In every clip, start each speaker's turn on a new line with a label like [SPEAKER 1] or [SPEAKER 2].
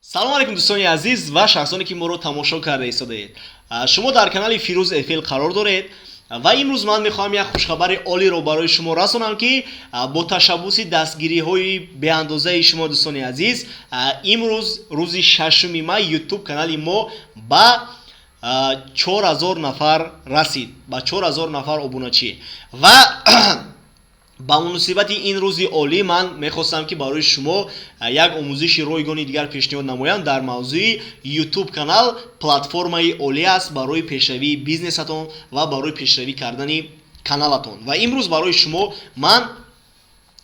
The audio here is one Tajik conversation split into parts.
[SPEAKER 1] Салом алейкум, дӯстони азиз ва шахсоне, ки моро тамошо карда истодаед. Шумо дар канали Фирӯз Эфел қарор доред ва имрӯз ман мехоҳам як хушхабари олиро барои шумо расонам, ки бо ташаббуси дастгириҳои беандозаи шумо, дӯстони азиз, имрӯз, рӯзи 6 май, Ютуб канали мо ба 4000 нафар расид, ба 4000 нафар обуначӣ. Ва ба муносибати ин рӯзи олӣ ман мехостам, ки барои шумо як омӯзиши ройгони дигар пешниҳод намоям дар мавзӯи Ютуб канал платформаи олӣ аст барои пешравии бизнесатон ва барои пешравӣ кардани каналатон. Ва имрӯз барои шумо ман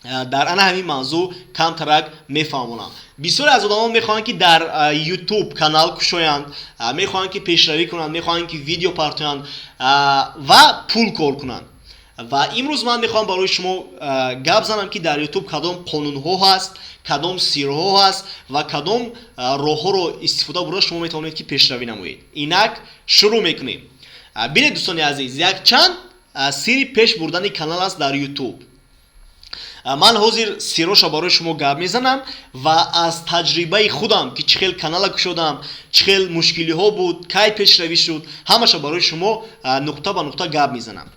[SPEAKER 1] дар ана ҳамин мавзӯъ камтарак мефаҳмонам. Бисёре аз одамон мехоҳанд, ки дар Ютуб канал кушоянд, мехоҳанд, ки пешравӣ кунанд, мехоҳанд, ки видео партоянд ва пул кор кунанд. Ва имрӯз ман мехоҳам барои шумо гап занам, ки дар Ютуб кадом қонунҳо ҳаст, кадом сирҳо ҳаст ва кадом роҳҳоро истифода бурда шумо метавонед, ки пешравӣ намоед. Инак шурӯъ мекунем. Бинед, дӯстони азиз, якчанд сири пеш бурдани канал аст дар Ютуб. Ман ҳозир сирроша барои шумо гап мезанам ва аз таҷрибаи худам, ки чӣ хел канала кушодам, чӣ хел мушкилиҳо буд, кай пешравӣ шуд, ҳамаша барои шумо нуқта ба нуқта гап мезанам.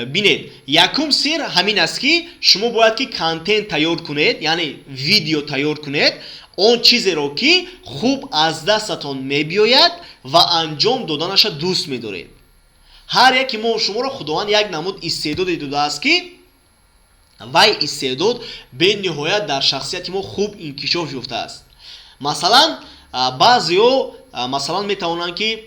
[SPEAKER 1] Бинед, якум сир ҳамин аст, ки шумо бояд ки контент тайёр кунед, яъне видео тайёр кунед, он чизеро, ки хуб аз дастатон мебиёяд ва анҷом доданаша дӯст медоред. Ҳар яке мо шуморо Худованд як намуд истеъдоде додааст, ки вай истеъдод бениҳоят дар шахсияти мо хуб инкишоф ёфтааст. Масалан, баъзеҳо, масалан, метавонанд, ки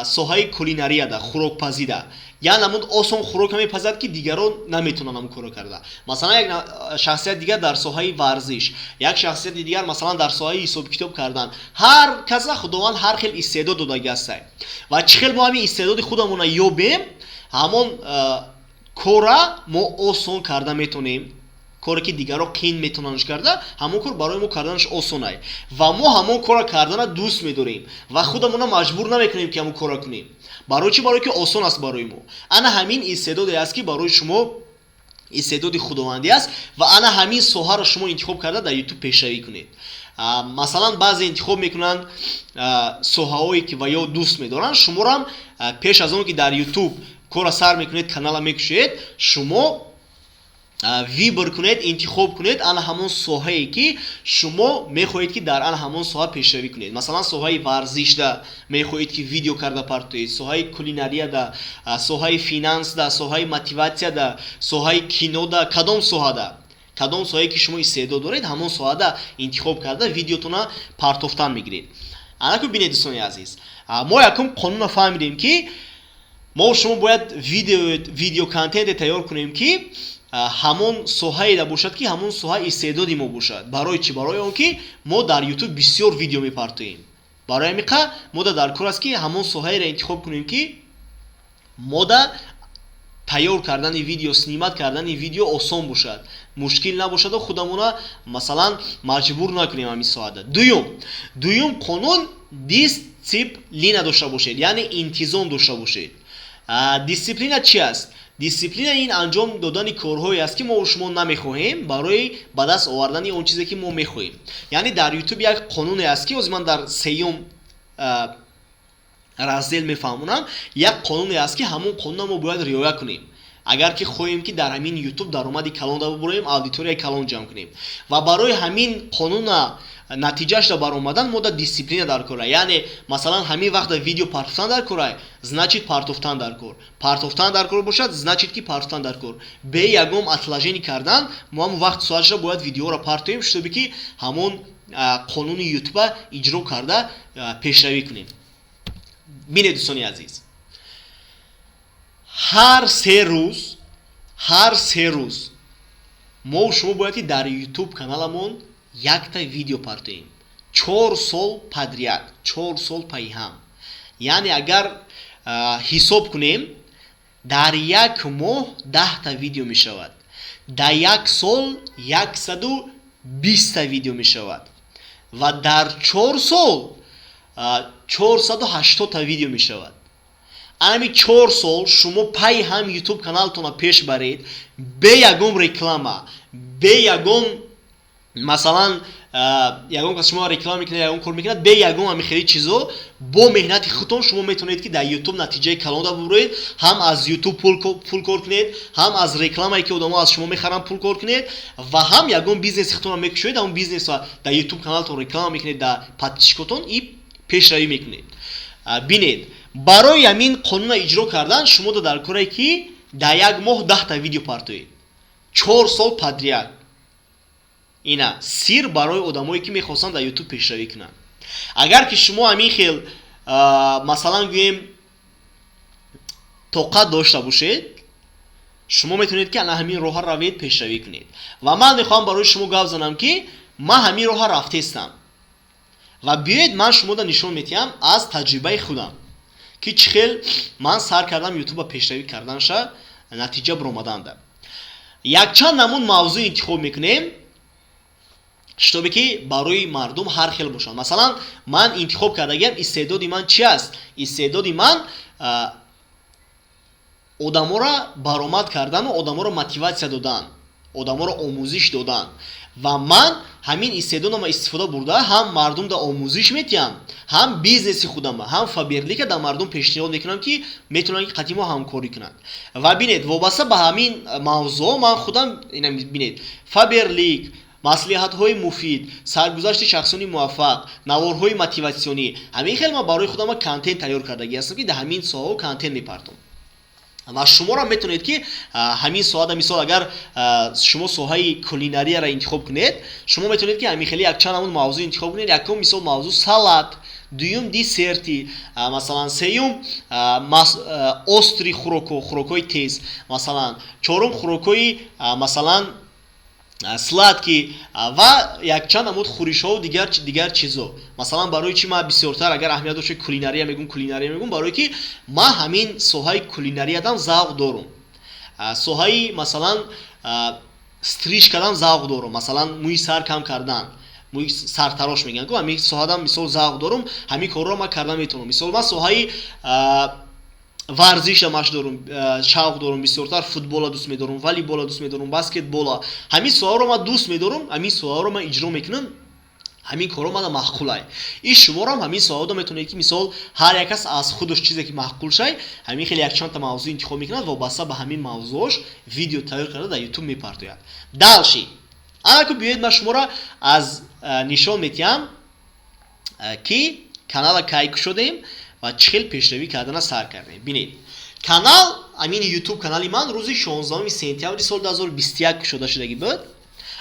[SPEAKER 1] соҳаи кулинарияда, хӯрокпазида як намуд осон хӯрока мепазад, ки дигарон наметавонанд ҳамон корро карда. Масалан, як шахсияти дигар дар соҳаи варзиш, як шахсияти дигар, масалан, дар соҳаи ҳисобкитоб кардан. Ҳар каса Худованд ҳар хел истеъдод додаги ҳастай. Ва чӣ хел мо ҳамин истеъдоди худамона ёбем, ҳамон кора мо осон карда метавонем. Коре, ки дигарро қин метавонандш карда, ҳамон кор барои мо карданаш осонай ва мо ҳамон корро кардана дӯст медорем ва худамона маҷбур намекунем, ки ҳамон корро кунем. Барои чӣ? Барое ки осон аст барои мо. Ана ҳамин истеъдоде аст, ки барои шумо истеъдоди худовандӣ аст ва ана ҳамин соҳаро шумо интихоб карда дар Ютуб пешравӣ кунед. Масалан, баъзе интихоб мекунанд соҳаҳое, ки ва ё дӯст медоранд. Шуморам пеш аз он ки дар Ютуб корро сар мекунед, канала мекушоед, шумо выбор кунед, интихоб кунед ана ҳамон соҳае, ки шумо мехоҳед, ки дар ана ҳамон соҳа пешравӣ кунед. Масалан, соҳаи варзишда мехоҳед, ки видео карда партоед, соҳаи кулинарияда, соҳаи финансда, соҳаи мотиватсияда, соҳаи кинода, кадом соҳада, кадом соҳае, ки шумо истеъдод доред, ҳамон соҳада интихоб карда видеотона партофтан мегиред. Анаку бинед, дӯстони азиз, мо якум қонунро фаҳмидем, ки мо шумо бояд видео контенте тайёр кунем, ки ҳамон соҳаеда бошад, ки ҳамон соҳа истеъдоди мо бошад. Барои чӣ? Барои он ки мо дар Ютуб бисёр видео мепартоем. Барои ҳамиқа мода дар кор аст, ки ҳамон соҳаеро интихоб кунем, ки мода тайёр кардани видео, снимать кардани видео осон бошад, мушкил набошаду худамона, масалан, маҷбур накунем ҳамин соҳада. Дуюм қонун: дисциплина дошта бошед, яъне интизом дошта бошед. Дисциплина чи аст? Дисциплина ин анҷом додани корҳое аст, ки мо шумо намехоҳем, барои ба даст овардани он чизе, ки мо мехоҳем. Яъне дар Ютуб як қонуне аст, ки ҳозир ман дар сеюм раздел мефаҳмонам. Як қонуне аст, ки ҳамон қонунро мо бояд риоя кунем, агар ки хоҳем, ки дар ҳамин Ютуб даромади калон бубурем, аудиторияи калон ҷамъ кунем. Ва барои ҳамин қонуна натиҷаашро баромадан мо да дисциплина дар кора. Яъне, масалан, ҳамин вақта видео партофтан дар кора, значит, партофтан дар кор, партофтан дар кор бошад, значит, ки партофтан дар кор, бе ягон отложение кардан мо ҳамон вақт соаташро бояд видеоро партоем, чтобы ки ҳамон қонуни Ютуба иҷро карда пешравӣ кунем. Бинед, дӯстони азиз, ҳар 3 рӯз, ҳар 3 рӯз мо шумо бояд, ки дар Ютуб каналамон якта видео партоем, 4 сол подряд, 4 сол пайҳам. Яъне, агар ҳисоб кунем, дар як моҳ 10-та видео мешавад, дар як сол 120-та видео мешавад ва дар 4 сол 480-та видео мешавад. Анами 4 сол шумо пай ҳам Ютуб каналтона пеш баред, бе ягон реклама, бе ягон, масалан, Ягон кас шумо реклама мекунад, ягон кор мекунад, бе ягон ҳамин хели чизо, бо меҳнати худтон шумо метавонед, ки дар Ютуб натиҷаи калон бубуред, ҳам аз Ютуб пул кор кунед, ҳам аз рекламае, ки одамо аз шумо мехаранд, пул кор кунед ва ҳам ягон бизнеси худтонро мекушоед, ҳамон бизнесро дар Ютуб каналтон реклама мекунед, дар подписчикотон и пешравӣ мекунед. Бинед, барои ҳамин қонунро иҷро кардан шумо дар корае, ки дар як моҳ 10-та видео партоед, 4 сол подряд. Ина сир барои одамое, ки мехостанд дар Ютуб пешравӣ кунанд. Агар ки шумо ҳамин хел, масалан гӯем, тоқат дошта бошед, шумо метавонед, ки ана ҳамин роҳа равед, пешравӣ кунед. Ва ман мехоҳам барои шумо гап занам, ки ман ҳамин роҳа рафтестам. Ва биёед, ман шумода нишон медиҳам аз таҷрибаи худам, ки чӣ хел ман сар кардам Ютуба пешравӣ карданша, натиҷа биромаданда. Якчанд намуд мавзӯъ интихоб мекунем, шитобе ки барои мардум ҳар хел бошад. Масалан, ман интихоб кардагиам, истеъдоди ман чи аст? Истеъдоди ман одаморо баромад кардану одаморо мотиватсия додан, одаморо омӯзиш додан. Ва ман ҳамин истеъдодама истифода бурда, ҳам мардумда омӯзиш метиҳам, ҳам бизнеси худама, ҳам Фаберлика дар мардум пешниҳод мекунам, ки метавонанд, ки қати мо ҳамкорӣ кунанд. Ва бинед, вобаста ба ҳамин мавзӯъ ман худам, бинед, Фаберлик, маслиҳатҳои муфид, саргузашти шахсони муваффақ, наворҳои мотиватсионӣ, ҳамин хел ман барои худама контент тайёр кардагӣ ҳастам, ки дар ҳамин соҳаҳо контент мепартом. Ва шуморо метавонед, ки ҳамин соҳада, мисол, агар шумо соҳаи кулинарияро интихоб кунед, шумо метавонед, ки ҳамин хеле якчанд ҳамун мавзӯъ интихоб кунед. Якум, мисол, мавзӯъ салат, дуюм десерти, масалан, сеюм острый хӯрокҳо, хӯрокҳои тез, масалан, чорум хӯрокҳои, масалан, сладкий ва якчанд намуд хӯришҳову дигар чизо. Масалан, барои чи ман бисёртар, агар аҳамият дошта, кулинария мегӯм? Барое ки ман ҳамин соҳаи кулинариядам завқ дорум, соҳаи, масалан, стрижкадам завқ дорум, масалан, мӯи сар кам кардан, мӯи сартарош мегӯянд ку, ҳамин соҳадам, мисол, завқ дорум, ҳамин корро ман карда метавонам. Мисол, ман соҳаи варзиша маш дорум, шавқ дорум, бисёртар футбола дӯст медорум, волейбола дӯст медорум, баскетбола. Ҳамин соҳаро ман дӯст медорум, ҳамин соҳаро ман иҷро мекунам, ҳамин корро мана маъқулай. И шуморам ҳамин соҳаро метавонед, ки, мисол, ҳар як кас аз худаш чизе ки маъқул шай, ҳамин хеле якчандта мавзӯъ интихоб мекунад, вобаста ба ҳамин мавзӯош видео тайёр карда, дар Ютуб мепартояд. Дальше, анаку биёед, ман шуморо аз нишон метиҳам, ки канала кай кушодем ва чӣ хел пешравӣ кардана сар кардем. Бинед, канал, ҳамин Ютуб канали ман рӯзи 16 сентябри соли 2021 кушода шудагӣ буд.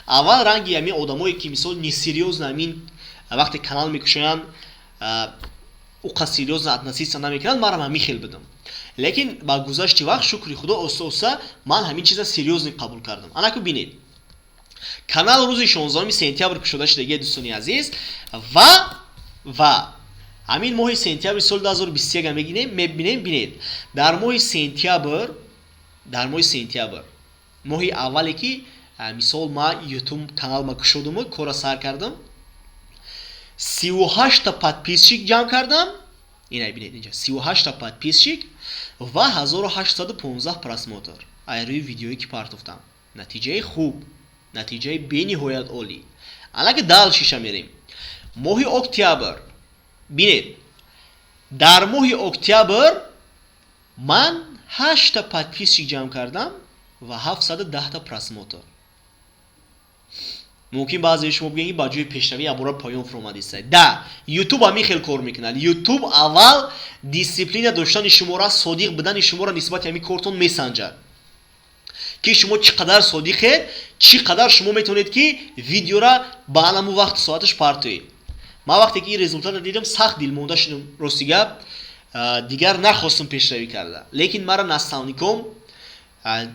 [SPEAKER 1] Аввал ранги ҳамин одамое, ки, мисол, несерьёзно, ҳамин вақте канал мекушоянд, уқа серьёзно относиться намекунанд, манам ҳамин хел будам. Лекин ба гузашти вақт, шукри Худо, оста оста ман ҳамин чиза серьёзно қабул кардам. Анаку бинед, канал рӯзи 16 сентябр кушода шудагия, дӯстони азиз. Ва ҳамин моҳи сентябри соли 2021 мегинем, мебинем. Бинед, дар моҳи сентябр, моҳи аввале, ки, мисол, ман Ютуб каналма кушодуму кора сар кардам, 38-та подписчик ҷамъ кардам. Ина бинед, инҷа 38-та подписчик ва 1815 просмотр ай рӯи видеое, ки партофтам. Натиҷаи хуб, натиҷаи бениҳоят олӣ. Алаки дальше ша мерем. Моҳи октябр, бинед, дар моҳи октябр ман ҳашта подписчик ҷамъ кардам ва 710-та просмотр. Мумкин баъзеи шумо бигӯед, ки ба ҷои пешравӣ якбора поён фуромадиста. Да, Ютуб ҳамин хел кор мекунад. Ютуб аввал дисциплина доштани шуморо, содиқ будани шуморо нисбати ҳамин кортон месанҷад, ки шумо чӣ қадар содиқед, чӣ қадар шумо метавонед, ки видеора ба анаму вақту соаташ партоед. Ман вақте ки ин результатро дидам, сахт дилмонда шудам, рости гап, дигар нахостам пешравӣ карда. Лекин мара наставником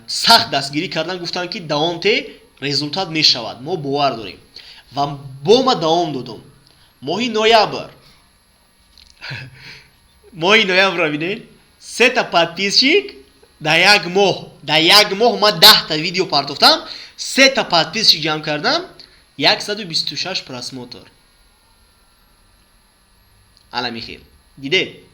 [SPEAKER 1] сахт дастгирӣ кардан, гуфтанд, ки давом те, результат мешавад, мо бовар дорем. Ва бо ма давом додум. Моҳи ноябр, моҳи ноябрро бинед, сета подписчик дар як моҳ. Дар як моҳ ман 10-та видео партофтам, сета подписчик ҷамъ кардам, 126 просмотр. Ана михел, дидед.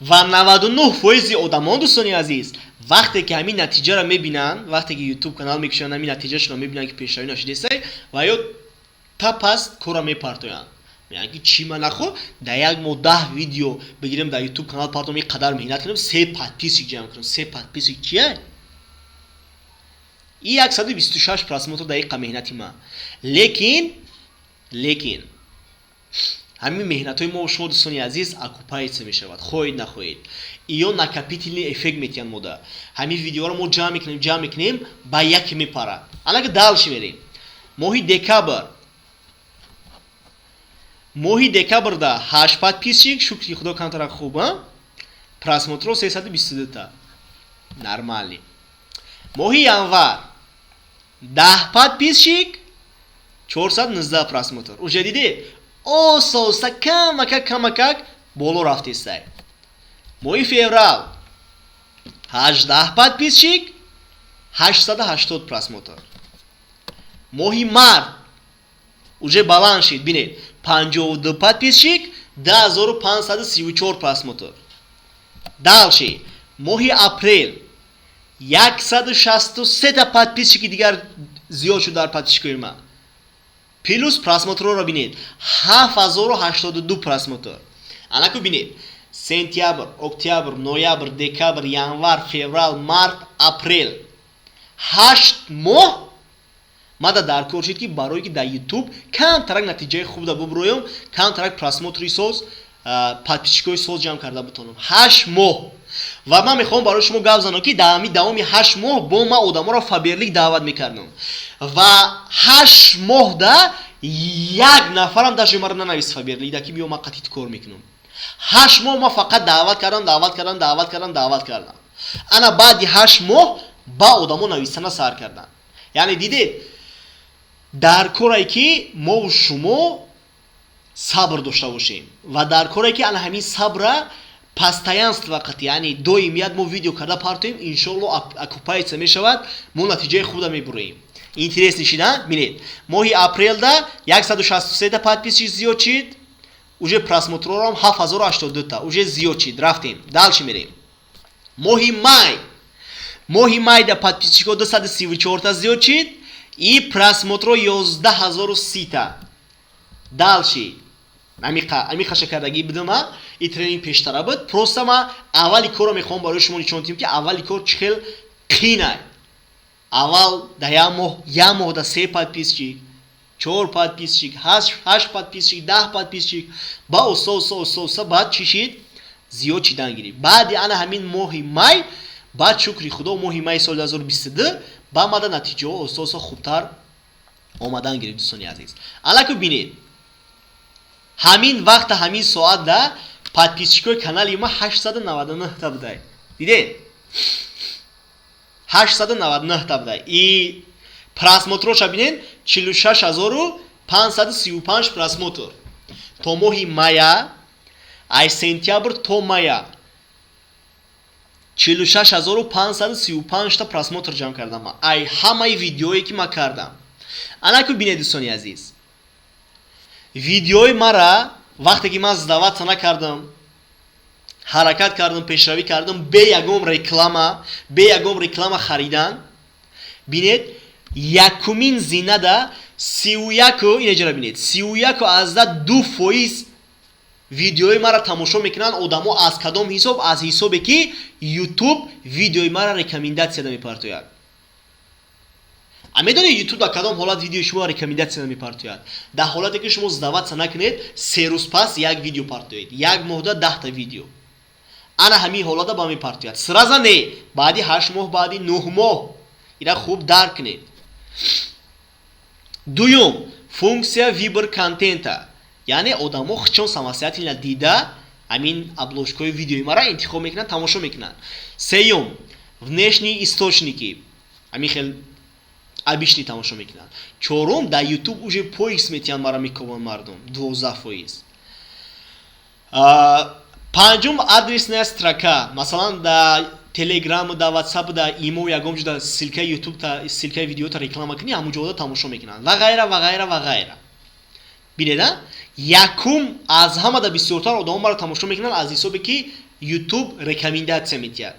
[SPEAKER 1] Ва 99 фоизи одамон, дӯстони азиз, вақте ки ҳамин натиҷаро мебинанд, вақте ки Ютуб канал мекушанд, ҳамин натиҷашонро мебинанд, ки пешравӣ нашудестай, ва ё та паст корро мепартоянд. Мегӯянд, ки чӣ, ман нахо дар як моҳ 10 видео бигирем, дар Ютуб канал партом, ин қадар меҳнат кунем, се подписчик ҷамъ кунем. Се подписчик чия? И 126 просмотр дар иқа меҳнати ман. Лекин ҳамин меҳнатҳои мо, шумо, дӯстони азиз, окупается мешавад, хоҳед нахоҳед. Иё накопительный эффект метиҳанд мода. Ҳамин видеоро мо ҷамъ мекунем, ҷамъ мекунем, ба яке мепарад. Анака дальше мерем. Моҳи декабр. Моҳи декабрда ҳашт подписчик, шукри Худо, камтарак хуб, просмотро 322 та, нормальный. Моҳи январ 10 подписчик, 419 просмотр. Уже дидед, оста оста, камакак камакак боло рафтестай. Моҳи феврал 18 подписчик, 880 просмотр. Моҳи март уже баланд шид, бинед, 52 подписчик, 2534 просмотр. Дальше моҳи апрел 163 та подписчики дигар зиёд шуд дар подписчикои ман. Плюс просмотрҳоро бинед, 7082 просмотр. Анаку бинед: сентябр, октябр, ноябр, декабр, январ, феврал, март, апрел, 8 моҳ мада дар кор шид, ки барое ки дар Ютуб камтарак натиҷаи хуб да буброём, камтарак просмотри соз, подписчикои соз ҷамъ карда бутонам. 8 моҳ. Ва ман мехоҳам барои шумо гап занам, ки дар ҳамин давоми 8 моҳ бо ман одаморо Фаберлик даъват мекардам ва 8 моҳда як нафарам даже маро нанавист Фаберликда, ки биё, ман қатъи кор мекунам. 8 моҳ ман фақат даъват кардам, даъват кардам, даъват кардам, даъват кардам. Ана баъди 8 моҳ ба одамо нависана сар кардам. Яъне дидед, дар корае ки мову шумо сабр дошта бошем ва дар корае ки ана ҳамин сабра постоянство қати, яъне доимият мо видео карда партоем, иншоалло, окупается мешавад, мо натиҷаи худа мебуроем. Интересный шида, бинед: моҳи апрелда 163 та подписчик зиёд шид, уже просмотрорам 7082 та уже зиёд шид. Рафтем, дальше мерем. Моҳи май. Моҳи майда подписчикҳо 234 та зиёд шид и просмотро 11 030 та. Дальше амиқаша кардагӣ будама, и тренинг пештара буд. Просто ма аввали корро мехоҳам барои шумо нишон диҳем, ки аввали кор чӣ хел қинай. Аввал да як моҳ, як моҳда се подписчик, чор подписчик, ҳашт подписчик, 10 подписчик, ба оста оста, оста оста баъд чӣ шид? Зиёд шидан гирифт. Баъди ана ҳамин моҳи май, баъд, шукри Худо, моҳи майи соли 2022 ба мада натиҷаҳо оста оста хубтар омадан гирифт. Дӯстони азиз, аллаку бинед, ҳамин вақта, ҳамин соатда подписчикои канали ма 899 та будай. Дидед, 899 та будай. И просмотроша бинед, 46 535 просмотр то моҳи мая. Ай сентябр то мая 46 535 та просмотр ҷамъ кардам ай ҳамаи видеое, ки ман кардам. Анаку бинед, дӯстони азиз, видеои мара вақте ки ман сдаваться накардам, ҳаракат кардам, пешравӣ кардам бе ягон реклама, бе ягон реклама харидан. Бинед, якумин зинада 31-у, инеҷара бинед, 31,2% видеои маро тамошо мекунанд одамо. Аз кадом ҳисоб? Аз ҳисобе ки Ютуб видеои маро рекомендатсияда мепартояд. А медонед, Ютуб дар кадом ҳолат видеои шумо рекомендатсия мепартояд? Дар ҳолате ки шумо сдаваться накунед, 3 рӯз пас як видео партоед, як моҳда 10 та видео. Ана ҳамин ҳолата ба мепартояд. Сразу не, баъди 8 моҳ, баъди 9 моҳ. Ира хуб дарк кунед. Дуюм, функция выбор контента, яъне одамо хичон самостоятельно дида, ҳамин обложкаҳои видеои мара интихоб мекунанд, тамошо мекунанд. Сеюм, внешние источники, ҳамин хел обычный тамошо мекунанд. Чорум, дар Ютуб уже поиск метиҳанд, мара мекобанд мардум, 12%. Панҷум, адресная строка, масалан, дар Телеграму, дар Ватсапу, дар Имо ягон ҷо дар ссылкаи Ютуб, ссылкаи видеота реклама кунӣ, ҳамун ҷода тамошо мекунанд ва ғайра, ва ғайра, ва ғайра. Бинеда, якум, аз ҳамада бисёртар одамо маро тамошо мекунанд аз ҳисобе ки YouTube рекомендация метиҳад.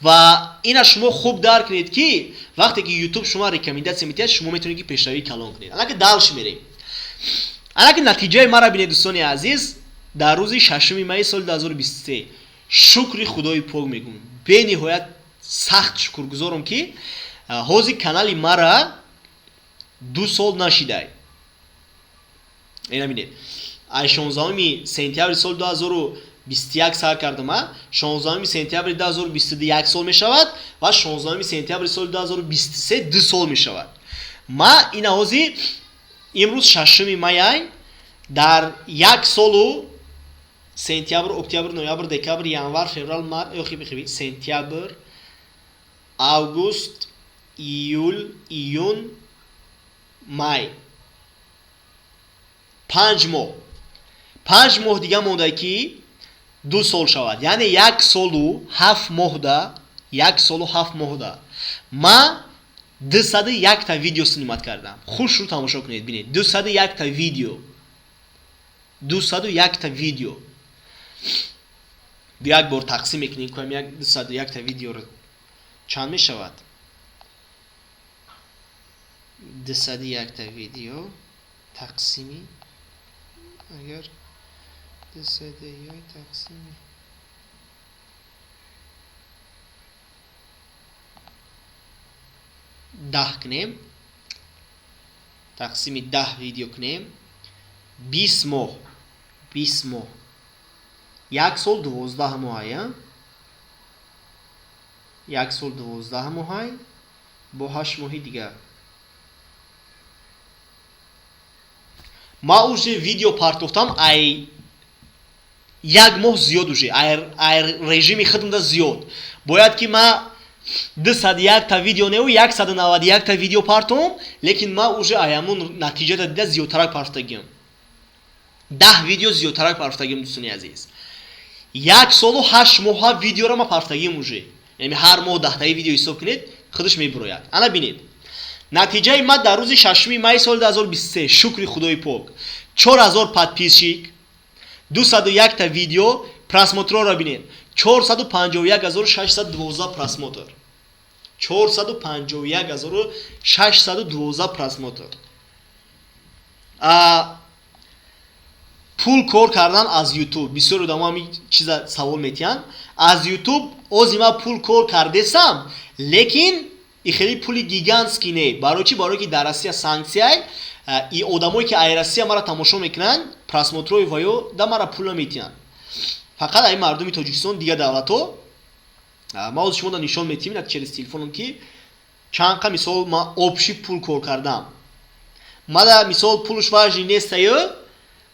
[SPEAKER 1] Ва ина шумо хуб дарк кунед, ки вақте ки YouTube шумо рекомендация метиҳад, шумо метавонед ки пешравии калон кунед. Анаки дальше мерем. Анаки натиҷаи мара бинед, дӯстони азиз, дар рӯзи 6 майи соли 2023. Шукри Худои пок мегӯм, бениҳоят сахт шукргузорам, ки ҳозир канали мара 2 сол нашидай. Ина бинед, ай 16 сентябри соли 2021 сар кардам, 16 сентябри 2022 як сол мешавад ва 16 сентябри соли 2023 2 сол мешавад. Ма ина ҳозир имрӯз 6 май, дар як солу сентябр, октябр, ноябр, декабр, январ, феврал, март, ё сентябр, август, июл, июн, май, 5 моҳ. 5 моҳ дига монда, ки 2 сол шавад. Яъне як солу 7 моҳда, як солу 7 моҳда ма 201 та видео снимать кардам. Хушрӯ тамошо кунед, бинед, 201 та видео, 201 та видео. Як бор тақсим мекунем, кӯем як 201 та видеоро чанд мешавад? 201 та видео тақсими, агар 201 тақсими 10 кунем, тақсими 10 видео кунем, 20 моҳ, 20 моҳ, як сол 12 моҳай, як сол 12 моҳай бо 8 моҳи дигар. Ма уже видео партофтам ай як моҳ зиёд, уже ай режими хидмда зиёд. Бояд ки ма 201 та видео неу, 191 та видео партом, лекин ма уже ай ҳамун натиҷада дида зиёдтарак партофтагиам, 10 видео зиёдтарак партофтагиам. Дӯстони азиз, як солу 8 моҳа видеоро ма партофтагиам уже, яъне ҳар моҳ 10таи видео ҳисоб кунед, худаш мебурояд. Ана бинед натиҷаи ма дар рӯзи 6 майи соли 2023. Шукри Худои пок, 4000 подписчик, 201 та видео. Просмотрро бинед: 451 612 просмотр, 451 612 просмотр. Пул кор кардан аз Ютуб, бисёр одамо ҳами чиза савол метиҳанд. Аз Ютуб ози ма пул кор кардесам, лекин и хеле пули гигантский не. Барои чӣ? Барое ки дар Россия санксияй, и одамое ки ай Россия мара тамошо мекунанд, просмотрои ваё да мара пул наметиҳанд, фақат ай мардуми Тоҷикистон, дигар давлатҳо. Ма ози шумо да нишон метиҳем як через телефоном, ки чанд қа мисол ма общий пул кор кардам. Мада мисол пулш важный нестаю.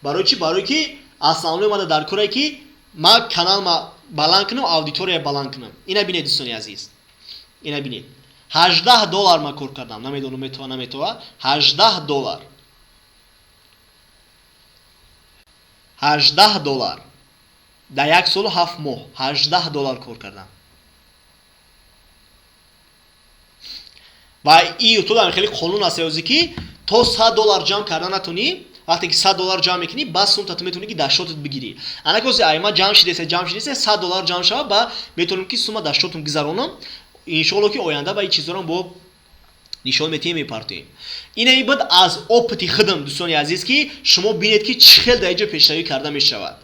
[SPEAKER 1] Барои чӣ? Барое ки основной мада дар корае ки ма канал ма баланд кунам, аудитория баланд кунам. Ина бинед, дӯстони азиз, ина бинед, $18 ма кор кардам. Намедонам, метова, наметова. $18, $18 дар як солу 7 моҳ $18 кор кардам. Ва и Ютуб ам хеле қонун аст ёзе, ки то $100 ҷамъ карда натонӣ. Вақте ки $100 ҷамъ мекунӣ, бас сумта ту метавонӣ ки дар счётат бигирӣ. Анаки ози айма ҷамъ шидесе, ҷамъ шидесе, $100 ҷамъ шава, ба метавонем ки сума дар счётам гузаронам. Иншоалло, ки оянда ба ин чизҳоро бо нишон метиҳем, мепартоем. Ина буд аз опыти худам, дӯстони азиз, ки шумо бинед, ки чӣ хел дар инҷо пешравӣ карда мешавад.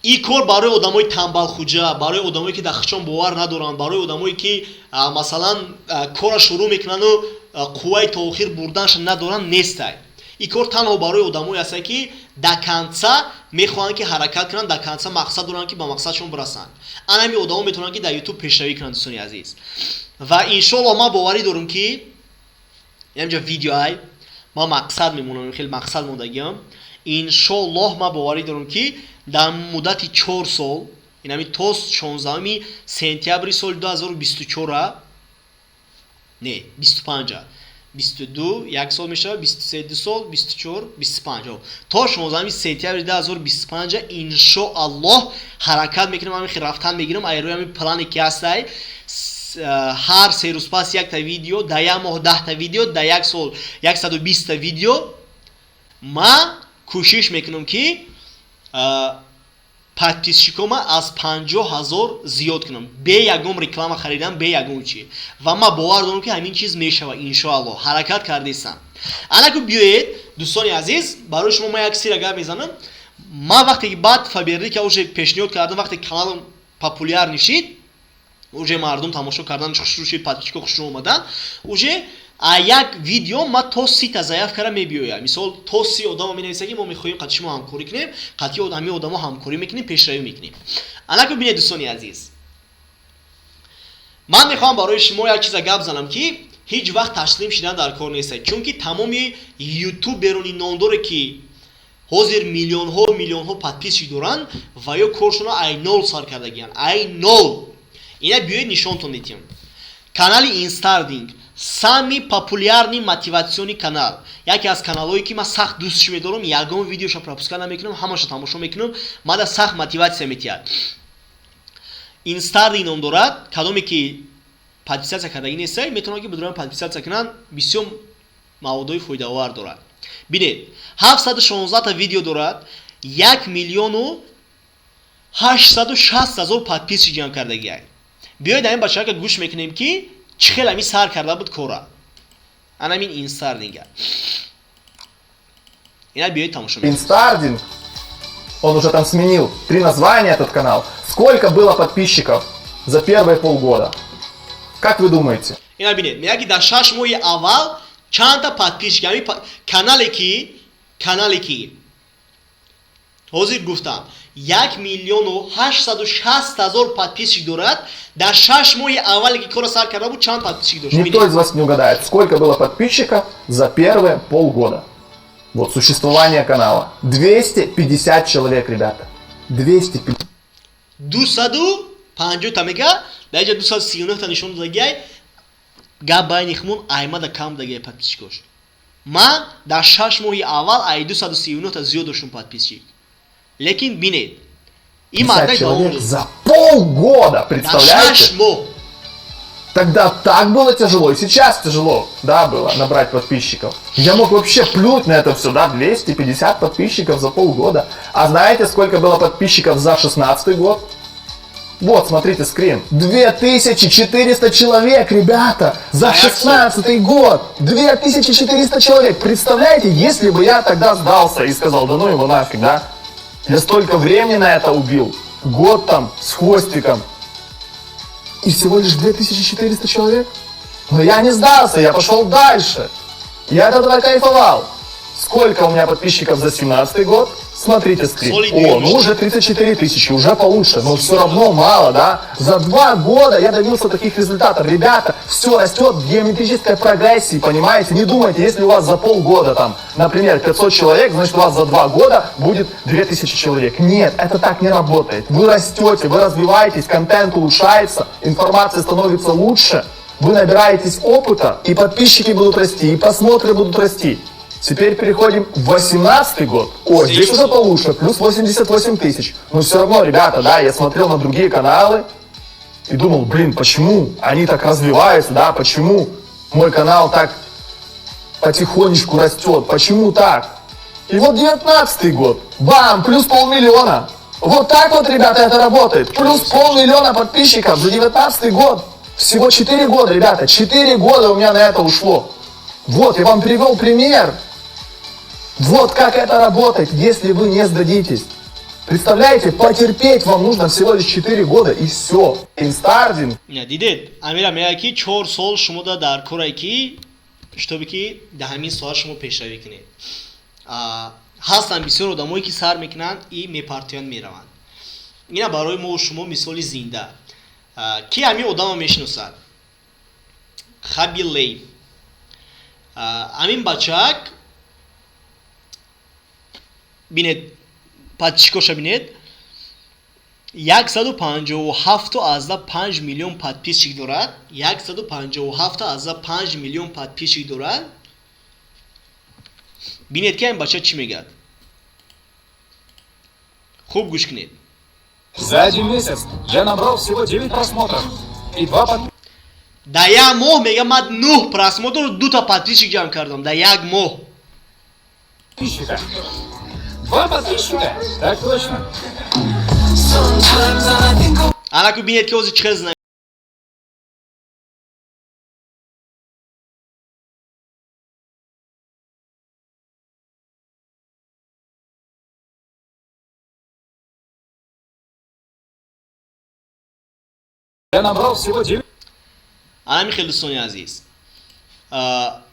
[SPEAKER 1] Ин кор барои одамои тамбалхуҷа, барои одамое ки дар хичон бовар надоранд, барои одамое ки масалан корра шурӯъ мекунанду қувваи то охир бурданша надоранд, нестай. Ин кор танҳо барои одамое ҳастад, ки до конца мехоҳанд ки ҳаракат кунанд, до конца мақсад доранд, ки ба мақсадшон бирасанд. Ана ҳамин одамо метавонанд, ки дар Ютуб пешравӣ кунанд, дӯстони азиз. Ва иншоалло ман боварӣ дорам, ки инҷа видеоай ман мақсад мемонам, хеле мақсад мондагиам. Иншоаллоҳ, ман боварӣ дорам, ки дар муддати 4 сол, инами то 16 сентябри соли 2024, не, 25, 22 як сол мешавад, 23 2 сол, 24, 25, то 16 сентябри 2025, иншоаллоҳ, ҳаракат мекунам, ҳамин рафтан мегирам. Ай рӯи ҳамин плане ки ҳастай, ҳар 3 рӯз пас якта видео, дар як моҳ 10та видео, дар як сол 120та видео, ма кӯшиш мекунам, ки Подписчикома аз 50 000 зиёд кунам, бе ягон реклама харидан, бе ягон чи. Ва ман бовар дорам, ки ҳамин чиз мешавад, иншоаллоҳ. Ҳаракат кардесам. Анаку биёед, дӯстони азиз, барои шумо ман як сира гап мезанам. Ман вақте ки баъд Фаберлика уже пешниҳод кардам, вақте каналам популярный шид, уже мардум тамошо кардан хушрӯ шид, подписчико хушрӯ омадан, уже а як видео ма то 30-та заявкара мебиёям. Мисол, то 30 одамо менависа, ки мо мехоҳем қати шумо ҳамкорӣ кунем. Қати ҳамин одамо ҳамкорӣ мекунем, пешравӣ мекунем. Анаку бинед, дӯстони азиз, ман мехоҳам барои шумо як чиза гап занам, ки ҳеҷ вақт таслим шидан дар кор нест, чунки тамоми ютуберони номдоре, ки ҳозир миллионҳо миллионҳо подписчик доранд, ва ё коршона ай нол сар кардагиянд, ай нол. Ина биёед, нишонтон медиҳам. Канали Инстардинг, самый популярный мотивационный канал, яке аз каналҳое, ки ман сахт дӯстш медорам, ягон видеоша пропускать намекунам, ҳамаша тамошо мекунам, мада сахт мотиватсия метиҳад. Инстардинг ном дорад. Кадоме ки подписаться кардагӣ нестай, метавонад, ки бидуран подписаться кунанд. Бисёр маводҳои фоидаовар дорад. Бинед, 716 та видео дорад, 1 860 000 подписчик ҷамъ кардагиай. Биёед, ҳамин бачака гӯш мекунем, ки чӣ хел ҳамин сар карда буд кора, анамин Инстардинга. Ина биёед, тамошо мекунем.
[SPEAKER 2] Инстардинг, он уже там сменил три названия, этот канал. Сколько было подписчиков за первые полгода? Как вы думаете?
[SPEAKER 1] Ина бинед, мега, ки дар 6 моҳи аввал чандта подписчик. Ҳамин канале, ки ҳозир гуфтам, 1 860 000 подписчик дорад, дар 6 моҳи аввале, ки корро сар карда буд, чанд подписчик дошт?
[SPEAKER 2] Никто из вас не угадает, сколько было подписчиков за первые полгода. Вот существование канала. 250 человек, ребята. 250.
[SPEAKER 1] 250-та мега, дар инҷа 239-та нишон додагиай. Гап байни хумон, аймада кам дагиай подписчикош. Ман дар 6 моҳи аввал ай 239-та зиёд доштум подписчик. Лекин бинед, ин мардай давом
[SPEAKER 2] Человек за полгода,
[SPEAKER 1] дар
[SPEAKER 2] представляете?
[SPEAKER 1] 6 моҳ.
[SPEAKER 2] Тогда так было тяжело, и сейчас тяжело, да, было набрать подписчиков. Я мог вообще плюнуть на это все, да, 250 подписчиков за полгода. А знаете, сколько было подписчиков за 16 год? Вот, смотрите скрин. 2400 человек, ребята, за 16 год. 2400 человек. Представляете, если бы я тогда сдался и сказал: «Да ну его нафиг, да? Я столько времени на это убил. Год там с хвостиком. И всего лишь 2400 человек?» Но я не сдался, я пошел дальше. Я от этого кайфовал. Сколько у меня подписчиков за 17 год? Смотрите скрин. О, ну уже 34 тысячи, уже получше, но все равно мало, да? За 2 года я добился таких результатов. Ребята, все растет в геометрической прогрессии, понимаете? Не думайте, если у вас за полгода там, например, 500 человек, значит, у вас за 2 года будет 2000 человек. Нет, это так не работает. Вы растете, вы развиваетесь, контент улучшается, информация становится лучше, вы набираетесь опыта, и подписчики будут расти, и просмотры будут расти. Теперь переходим в 18 год. О, здесь уже получше, плюс 88 тысяч. Но все равно, ребята, да, я смотрел на другие каналы и думал: «Блин, почему они так развиваются, да, почему мой канал так потихонечку растет, почему так?» И вот 19 год, бам, плюс полмиллиона. Вот так вот, ребята, это работает. Плюс полмиллиона подписчиков за 19 год. Всего 4 года, ребята, 4 года у меня на это ушло. Вот, я вам привел пример. Вот как это работает, если вы не сдадитесь. Представляете, потерпеть вам нужно всего лишь 4 года, и все. Инстардинг.
[SPEAKER 1] Дидед, амира мега, ки 4 сол шумо дар корае, ки чтобы ки дар ҳамин соҳа шумо пешравӣ кунед. Ҳастанд бисёр одамое, ки сар мекунанд и мепартоянд, мераванд. Ина барои мо шумо мисоли зинда. Ки ҳамин одамо мешиносад? Хаби Лейв. Ҳамин бачак, бинед, подписчикоша бинед, 157,5 миллион подписчик дорад, 157,5 миллион подписчик дорад. Бинед, ки ҳамин бача чӣ мегӯяд, хуб гӯш кунед.
[SPEAKER 3] За один месяц я набрал всего 9 просмотров и 2
[SPEAKER 1] Дар як моҳ, мега, ман нӯҳ просмотру дута подписчик ҷамъ кардам дар як моҳ.
[SPEAKER 3] Подписчика. Два подписчика? Так точно.
[SPEAKER 1] Анаку бинед, ки ҳозир чӣ хел
[SPEAKER 3] Я набрал всего 9
[SPEAKER 1] Анами хел, дӯстони азиз,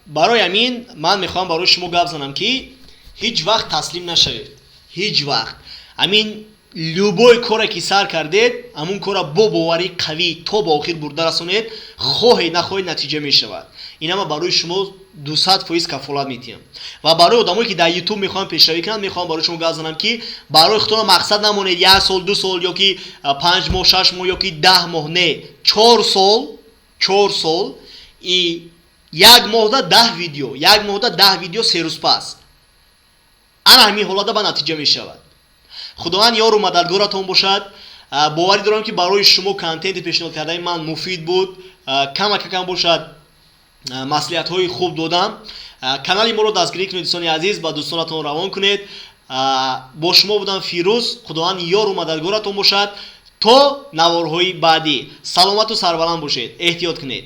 [SPEAKER 1] барои ҳамин ман мехоҳам барои шумо гап занам, ки ҳеҷ вақт таслим нашавед, ҳеҷ вақт. Ҳамин любой коре ки сар кардед, ҳамун кора бо боварии қавӣ то ба охир бурда расонед, хоҳед нахоҳед, натиҷа мешавад. Ин ҳама барои шумо 200% кафолат медиҳам. Ва барои одамое ки дар Ютуб мехоҳанд пешравӣ кунанд, мехоҳам барои шумо гап занам, ки барои худтона мақсад намонед як сол, 2 сол ё ки 5 моҳ, 6 моҳ ё ки 10 моҳ. Не, 4 сол, 4 сол и як моҳда 10 видео, як моҳда 10 видео, 3 рӯз пас. Ана ҳамин ҳолата ба натиҷа мешавад. Худованд ёру мададгоратон бошад. Боварӣ дорам, ки барои шумо контенти пешниҳод кардани ман муфид буд, камакакам бошад, маслиҳатҳои хуб додам. Канали моро дастгирӣ кунед, дӯстони азиз, ба дӯстонатон равон кунед. Бо шумо будам Фирӯз. Худованд ёру мададгоратон бошад. То наворҳои баъдӣ саломату сарбаланд бошед, эҳтиёт кунед.